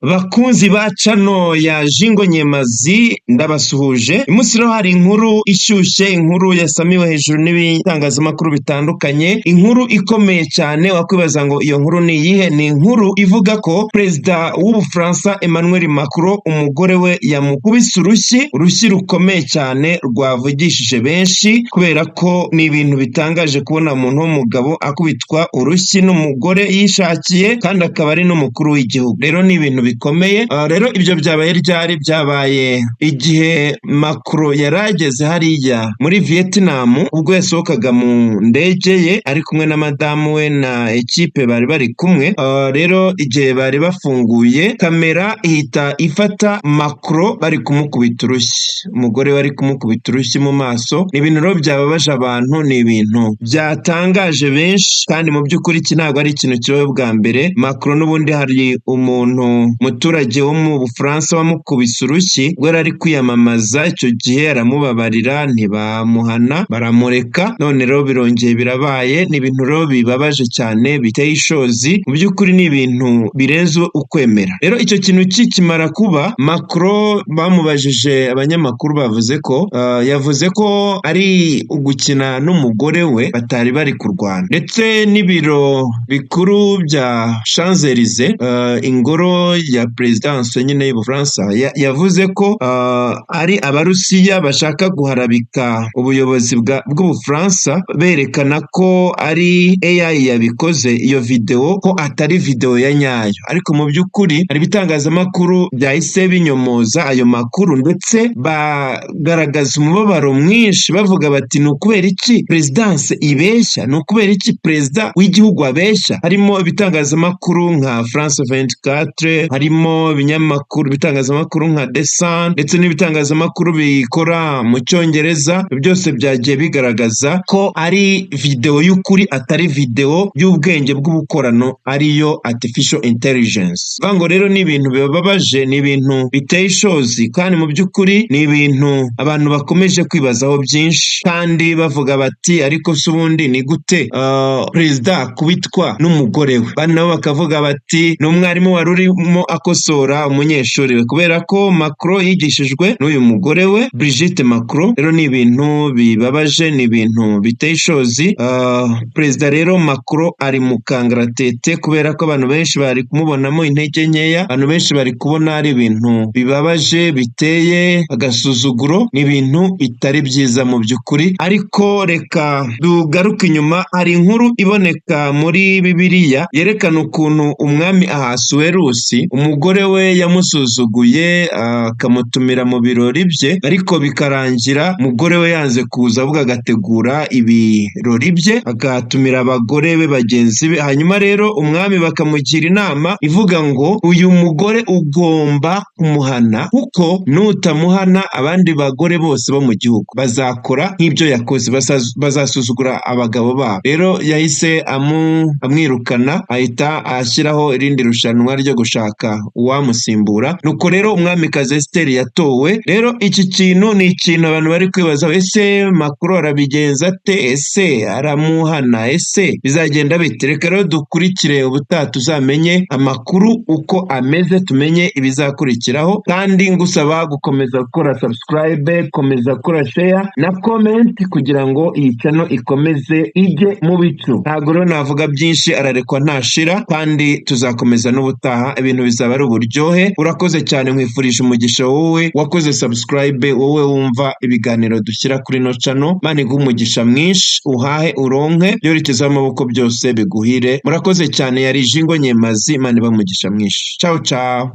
Bakunzi ba channel ya Jingo Nyemazi, ndabasuhuje. Uyu munsi rero hari inkuru ishyushye, inkuru yasamiwe hejuru n'ibitangazamakuru bitandukanye, inkuru ikomeye cyane. Wakwibaza ngo iyo nkuru ni iyihe? Ni inkuru ivuga ko Perezida w'Ubufaransa Emmanuel Macron, umugore we yamukubise urushyi, urushyi rukomeye cyane rwavugishije benshi, kubera ko ni ibintu bitangaje kubona umuntu w'umugabo akubitwa urushyi n'umugore yishakiye, kandi akaba ari n'umukuru w'igihugu. Rero ni ibintu bikomeye. Rero ibyo byabaye ryari? Byabaye igihe Macron yari ageze hariya muri Vietnam, ubwo yasohokaga mu ndege ye ari kumwe na madamu we na ekipe bari bari kumwe. Rero igihe bari bafunguye kamera, ihita ifata Macron bari kumukubita urushyi, umugore we ari kumukubita urushyi mu maso. Ni ibintu rero byababaje abantu, ni ibintu byatangaje benshi, kandi mu by'ukuri iki ntabwo ari ikintu kibaye bwa mbere. Macron n'ubundi hari umuntu, umuturage wo mu Bufaransa, wamukubise urushyi ubwo yari ari kwiyamamaza. Icyo gihe aramubabarira, ntibamuhana, baramureka. None rero birongeye birabaye. Ni ibintu rero bibabaje cyane, biteye ishozi, mu by'ukuri ni ibintu birenze ukwemera. Rero icyo kintu kikimara kuba, Macron bamubajije, abanyamakuru bavuze ko yavuze ko ari ugukina n'umugore we, batari bari kurwana. Ndetse n'ibiro bikuru bya Champs-Élysées, ingoro ya perezidanse nyine y'Ubufaransa, yavuze ko ari Abarusiya bashaka guharabika ubuyobozi bw'Ubufaransa, berekana ko ari AI yabikoze iyo videwo, ko atari videwo ya nyayo. Ariko mu by'ukuri hari ibitangazamakuru byahise binyomoza ayo makuru, ndetse bagaragaza umubabaro mwinshi, bavuga bati: "Ni ukubera iki perezidanse ibeshya? Ni ukubera iki perezida w'igihugu abeshya?" Harimo ibitangazamakuru nka France 24, harimo ibinyamakuru, ibitangazamakuru nka The Sun, ndetse n'ibitangazamakuru bikora mu Cyongereza. Byose byagiye bigaragaza ko ari videwo y'ukuri, atari videwo y'ubwenge bw'ubukorano, ariyo artificial intelligence. Bivuga ngo rero ni ibintu bibabaje, ni ibintu biteye ishozi, kandi mu by'ukuri ni ibintu abantu bakomeje kwibazaho byinshi, kandi bavuga bati: "Ariko se ubundi ni gute perezida akubitwa n'umugore we?" Abandi nabo bakavuga bati: "Ni umwarimu wari urimo akosora umunyeshuri we," kubera ko Macron yigishijwe n'uyu mugore we Brigitte Macron. Rero ni ibintu bibabaje, ni ibintu biteye ishozi. Perezida rero Macron ari mu kangaratete, kubera ko abantu benshi bari kumubonamo intege nkeya, abantu benshi bari kubona ari ibintu bibabaje, biteye agasuzuguro, ni ibintu bitari byiza mu by'ukuri. Ariko reka tugaruke inyuma. Hari inkuru iboneka muri Bibiliya yerekana ukuntu umwami Ahasuwerusi, umugore we yamusuzuguye, akamutumira mu birori bye, ariko bikarangira umugore we yanze kuza, ahubwo agategura ibirori bye, agatumira abagore be bagenzi be. Hanyuma rero umwami bakamugira inama ivuga ngo: "Uyu mugore ugomba kumuhana, kuko nutamuhana abandi bagore bose bo mu gihugu bazakora nk'ibyo yakoze, bazasuzugura abagabo babo." Rero yahise amwirukana, ahita ashyiraho irindi rushanwa ryo gushaka uwamusimbura. Nuko rero umwamikazi Esiteri yatowe. Rero iki kintu ni ikintu abantu bari kwibaza: ese Macron arabigenza ate? Ese aramuhana? Ese bizagenda bite? Reka rero dukurikire ubutaha, tuzamenye amakuru uko ameze, tumenye ibizakurikiraho. Kandi ngusaba gukomeza gukora subscribe, komeza gukora share na comment, kugira ngo iyi channel ikomeze ijye mu bicu. Ntabwo rero navuga byinshi, ararekwa ntashira, kandi tuzakomeza n'ubutaha, ibintu bizaba ari uburyohe. Urakoze cyane, nkwifurije umugisha wowe wakoze subscribe, wowe wumva ibiganiro dushyira kuri ino channel. Imana iguhe umugisha mwinshi, uhahe uronke, byorekezaho amaboko byose biguhire. Murakoze cyane, yari Jingo Nyemazi. Imana ibahe umugisha mwinshi. Ciao ciao.